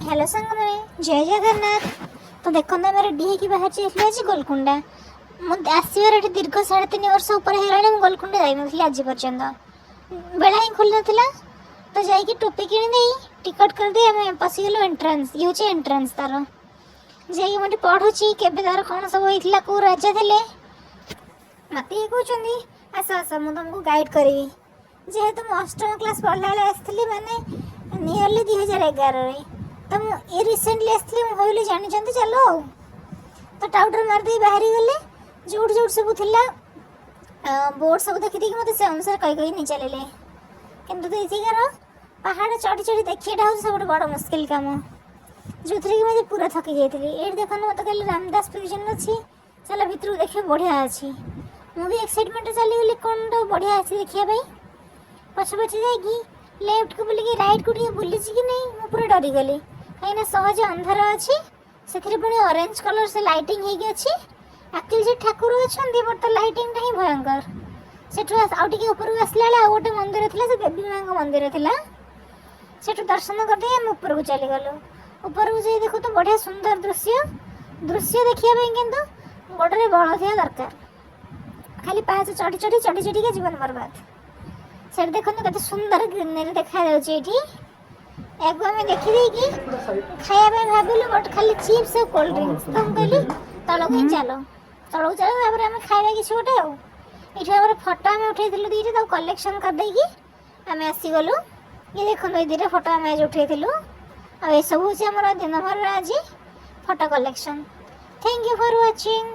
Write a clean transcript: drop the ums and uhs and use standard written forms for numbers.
Hello ସାଙ୍ଗମାନେ, ଜୟ ଜଗନ୍ନାଥ। ତ ଦେଖନ୍ତୁ, ଆମେ ରେଡ଼ି ହେଇକି ବାହାରି ଯାଇଥିଲୁ ଆଜି ଗୋଲକୁଣ୍ଡା। ମୁଁ ଆସିବାର ଏଠି ଦୀର୍ଘ 3.5 ବର୍ଷ ଉପରେ ହେଇଗଲାଣି। ମୁଁ ଗୋଲକୁଣ୍ଡା ଯାଇନଥିଲି ଆଜି ପର୍ଯ୍ୟନ୍ତ, ବେଳା ହିଁ ଖୋଲିନଥିଲା। ତ ଯାଇକି ଟୋପି କିଣିଦେଇ, ଟିକଟ କରିଦେଇ ଆମେ ପଶିଗଲୁ ଏଣ୍ଟ୍ରାନ୍ସ। ଇଏ ହେଉଛି ଏଣ୍ଟ୍ରାନ୍ସ ତାର। ଯାଇକି ମୁଁ ଏଠି ପଢ଼ୁଛି କେବେ ତାର କ'ଣ ସବୁ ହେଇଥିଲା, କେଉଁ ରାଜା ଥିଲେ। ମୋତେ ଇଏ କହୁଛନ୍ତି, "ଆସ ଆସ, ମୁଁ ତୁମକୁ ଗାଇଡ଼ କରିବି।" ଯେହେତୁ ମୁଁ ଅଷ୍ଟମ କ୍ଲାସ୍ ପଢ଼ିଲା ବେଳେ ଆସିଥିଲି, ମାନେ ନିୟରଲି 2011ରେ, ତ ମୁଁ ଏ ରିସେଣ୍ଟଲି ଆସିଥିଲି। ମୁଁ ଭାବିଲି ଜାଣିଛନ୍ତି, ଚାଲ ଆଉ। ତ ଟାଉଟର ମାରିଦେଇ ବାହାରି ଗଲେ। ଯେଉଁଠି ଯେଉଁଠି ସବୁ ଥିଲା ବୋର୍ଡ଼ ସବୁ ଦେଖିଦେଇକି ମୋତେ ସେ ଅନୁସାରେ କହି କହି ନେଇ ଚାଲିଲେ। କିନ୍ତୁ ଏଠିକାର ପାହାଡ଼ ଚଢ଼ି ଚଢ଼ି ଦେଖିବାଟା ହେଉଛି ସବୁଠୁ ବଡ଼ ମୁସ୍କିଲ କାମ, ଯେଉଁଥିରେ କି ମୁଁ ଆଜି ପୁରା ଥକି ଯାଇଥିଲି। ଏଇଠି ଦେଖନ୍ତୁ, ମୋତେ କହିଲେ ରାମଦାସ ପ୍ରିଜନ୍ ଅଛି, ଚାଲ ଭିତରକୁ ଦେଖିବ, ବଢ଼ିଆ ଅଛି। ମୁଁ ବି ଏକ୍ସାଇଟମେଣ୍ଟରେ ଚାଲିଗଲି, କ'ଣଟା ବଢ଼ିଆ ଅଛି ଦେଖିବା ପାଇଁ। ପଛେ ପଛେ ଯାଇକି ଲେଫ୍ଟକୁ ବୁଲିକି ରାଇଟ୍କୁ ଟିକେ ବୁଲିଛି କି ନାହିଁ, ମୁଁ ପୁରା ଡରିଗଲି। କାହିଁକିନା ସହଜେ ଅନ୍ଧାର ଅଛି, ସେଥିରେ ପୁଣି ଅରେଞ୍ଜ କଲର୍ ସେ ଲାଇଟିଂ ହେଇକି ଅଛି। ଆକ୍ଚୁଆଲି ସେ ଠାକୁର ଅଛନ୍ତି, ବଟ୍ ତା ଲାଇଟିଂଟା ହିଁ ଭୟଙ୍କର। ସେଠୁ ଆଉ ଟିକେ ଉପରକୁ ଆସିଲା ବେଳେ ଆଉ ଗୋଟେ ମନ୍ଦିର ଥିଲା, ସେ ଦେବୀ ମାଙ୍କ ମନ୍ଦିର ଥିଲା। ସେଠୁ ଦର୍ଶନ କରିଦେଇ ଆମେ ଉପରକୁ ଚାଲିଗଲୁ। ଉପରକୁ ଯାଇ ଦେଖୁ ତ ବଢ଼ିଆ ସୁନ୍ଦର ଦୃଶ୍ୟ। ଦୃଶ୍ୟ ଦେଖିବା ପାଇଁ କିନ୍ତୁ ଗୋଡ଼ରେ ବଳ ଥିବା ଦରକାର। ଖାଲି ପାହାଚ ଚଢ଼ି ଚଢ଼ି ଚଢ଼ି ଚଢ଼ିକା ଜୀବନ ବର୍ବାଦ। ସେଠି ଦେଖନ୍ତୁ, କେତେ ସୁନ୍ଦର ଗ୍ରିନେରୀ ଦେଖାଯାଉଛି ଏଇଠି। ଏହାକୁ ଆମେ ଦେଖିଦେଇକି ଖାଇବା ପାଇଁ ଭାବିଲୁ, ବଟ୍ ଖାଲି ଚିପ୍ସ ଆଉ କୋଲ୍ଡ ଡ୍ରିଙ୍କସ୍। ତ ମୁଁ କହିଲି, ତଳକୁ ହିଁ ଚାଲ, ତଳକୁ ଚାଲ, ତାପରେ ଆମେ ଖାଇବା କିଛି ଗୋଟେ। ଆଉ ଏଇଠି ଆମର ଫଟୋ ଆମେ ଉଠେଇଥିଲୁ ଦୁଇଟା, ତାକୁ କଲେକ୍ସନ୍ କରିଦେଇକି ଆମେ ଆସିଗଲୁ। ଇଏ ଦେଖନ୍ତୁ, ଏଇ ଦୁଇଟା ଫଟୋ ଆମେ ଆଜି ଉଠେଇଥିଲୁ। ଆଉ ଏସବୁ ହେଉଛି ଆମର ଦିନଭରର ଆଜି photo collection. Thank you for watching.